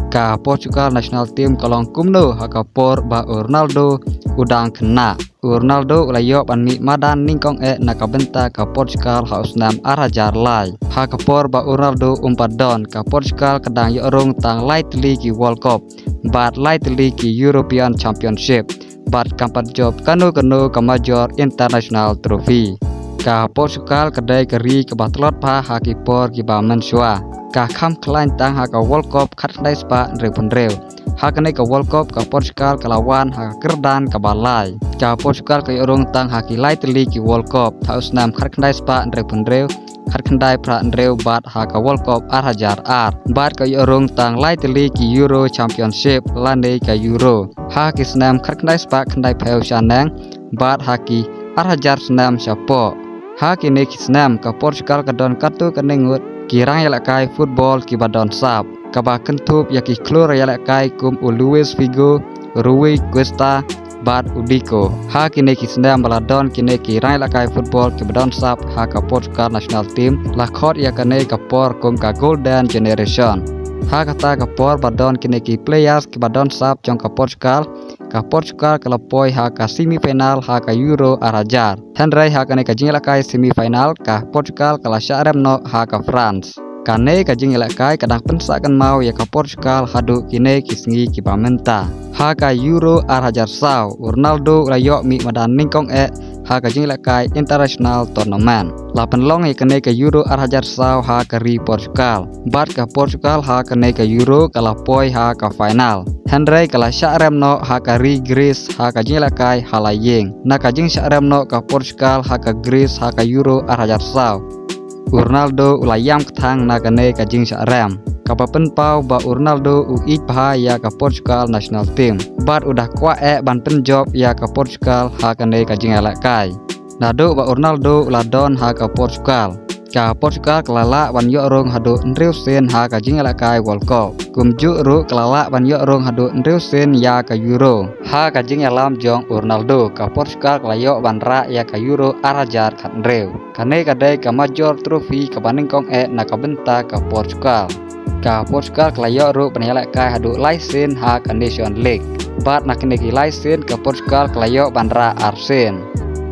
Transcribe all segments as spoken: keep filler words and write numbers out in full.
Ka Portugal national team ka long kumno ha ka por ba u Ronaldo u dang khynnah. U Ronaldo u la ïoh ban mih madan nyngkong eh na ka bynta ka Portugal ha u snem ar hajar lai. Ha ka por ba u Ronaldo um pat don, ka Portugal ka dang ïoh rung tang lai tylli ki World Cup bad lai tylli ki European Championship, bad kam pat jop kano kano ka major international trophy. Ka Portugal ka dei ka ri kaba tlot bha ha ki por kiba mynshuwa. Ka kham khlaiñ tang ha ka World Cup khatkhyndai spah hynriewphew hynriew. Ha kane ka World Cup ka Portugal ka la wan ha ka kyrdan kaba lai. Ka Portugal ka ïoh rung tang ha ki lai tylli ki World Cup ha u snem khatkhyndai spah hynriewphew hynriew, khatkhyndai phra hynriew bad ha ka World Cup ar hajar ar. Bad ka ïoh rung tang lai tylli ki Euro Championship lane ka Euro ha ki snem khatkhyndai spah khyndaiphew shaneng bad ha ki ar hajar snem shapoh. Ha kine ki snem ka Portugal ka don katto katne ngut ki rangïalehkai football kiba don sap, kaba kynthup ïa ki khlur ïalehkai kum u Luis Figo, Rui Costa bad u Deco. Ha kine ki snem ba la don kine ki rangïalehkai football kiba don sap ha ka Portugal national team, la khot ïa kane ka por kum ka Golden Generation. Ha kata ka por ba don kine ki players kiba don sap jong ka Portugal, ka Portugal ka la poi ha ka semi final ha ka Euro ar hajar. Hynrei ha kane ka jingïalehkai semi final ka Portugal ka la shah rem noh ha ka France. Kane ka jingïalehkai ka dang pynsah kynmaw ïa ka Portugal haduh kine ki sngi kiba mynta. Ha ka Euro ar hajar saw, u Ronaldo u la ïoh mih madan nyngkong eh ha ka jingïalehkai international tournament. La pynlong ïa kane ka Euro ar hajar saw ha ka ri Portugal. Bad ka Portugal ha kane ka Euro ka la poi ha ka final. Hynrei ka la shah rem noh ha ka ri Greece ha ka jingïalehkai ha la ïing. Na ka jingshah rem noh ka Portugal ha ka Greece ha ka Euro ar hajar saw, u Ronaldo u la ïam kthang na kane ka jingshah rem, kaba pynpaw ba u Ronaldo u ïeit bha ïa ka Portugal national team. Bad u da kwah eh ban pynjop ïa ka Portugal ha kane ka jingïalehkai. Naduh ba u Ronaldo u la don ha ka Portugal, ka Portugal ka la lah ban ïoh rung haduh hynriew sien ha ka jingïalehkai World Cup. Kumjuh ruh ka la lah ban ïoh rung haduh hynriew sien ïa ka Euro. Ha ka jingïalam jong u Ronaldo, ka Portugal ka la ïoh ban rah ïa ka Euro ar hajar khathynriew. Kane ka dei ka major trophy kaba nyngkong eh na ka bynta ka Portugal. Ka Portugal ka la ïoh ruh ban ïalehkai haduh lai sien ha ka Nation League. Bad na kine ki lai sien ka Portugal ka la ïoh ban rah ar sien.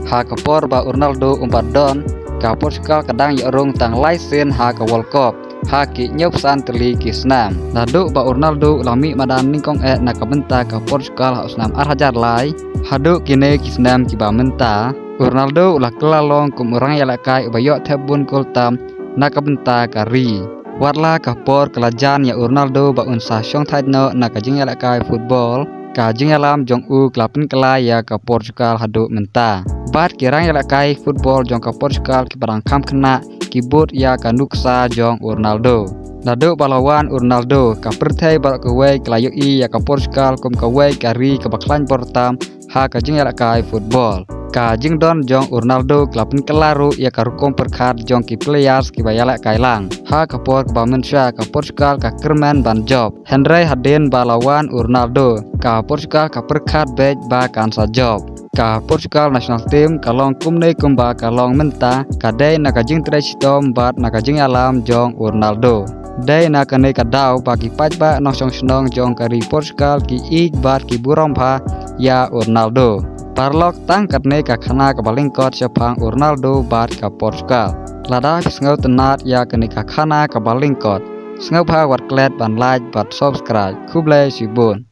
Ha ka por ba u Ronaldo um pat don, ka Portugal ka dang ïoh rung tang lai sien ha ka World Cup ha ki hynñiewphew san tylli ki snem. Naduh ba u Ronaldo u la mih madan nyngkong eh na ka bynta ka Portugal ha u snem ar hajar lai haduh kine ki snem kiba mynta, u Ronaldo u la kylla long kum u rangïalehkai uba ïoh thep bun kol tam na ka bynta ka ri. Watla ka por ka la jan ïa u Ronaldo ba un sa shongthait noh na ka jingïalehkai football, ka jingïalam jong u ka la pynkylla ïa ka Portugal haduh mynta. Bad ki rangïalehkai football jong ka Portugal kiba dang kham khynnah ki bud ïa ka nuksa jong u Ronaldo. Naduh ba la wan u Ronaldo, ka pyrthei baroh kawei ka la ïohi ïa ka Portugal kum kawei ka ri kaba khlaiñ bor tam ha ka jingïalehkai football. Ka jingdon jong u Ronaldo ka la pynkylla ruh ïa ka rukom pyrkhat jong ki players kiba ïalehkai lang. Ha ka por kaba mynshuwa ka Portugal ka kyrmen ban jop. Hynrei hadien ba la wan u Ronaldo, ka Portugal ka pyrkhat beit ba kan sa jop. Ka Portugal national team ka long kumne kumba ka long mynta, ka dei na ka jingtrei shitom bad na ka jingïalam jong u Ronaldo. Dei na kane ka daw ba ki paidbah nongshong shnong jong ka ri Portugal ki ïeit bad ki burom bha ïa u Ronaldo. Paralok, tang katne ka khana kaba lyngkot shaphang u Ronaldo bad ka Portugal. Lada phi sngewtynnat ïa kane ka khana kaba lyngkot, sngewbha wat klet ban like bad subscribe. Khublei shibun.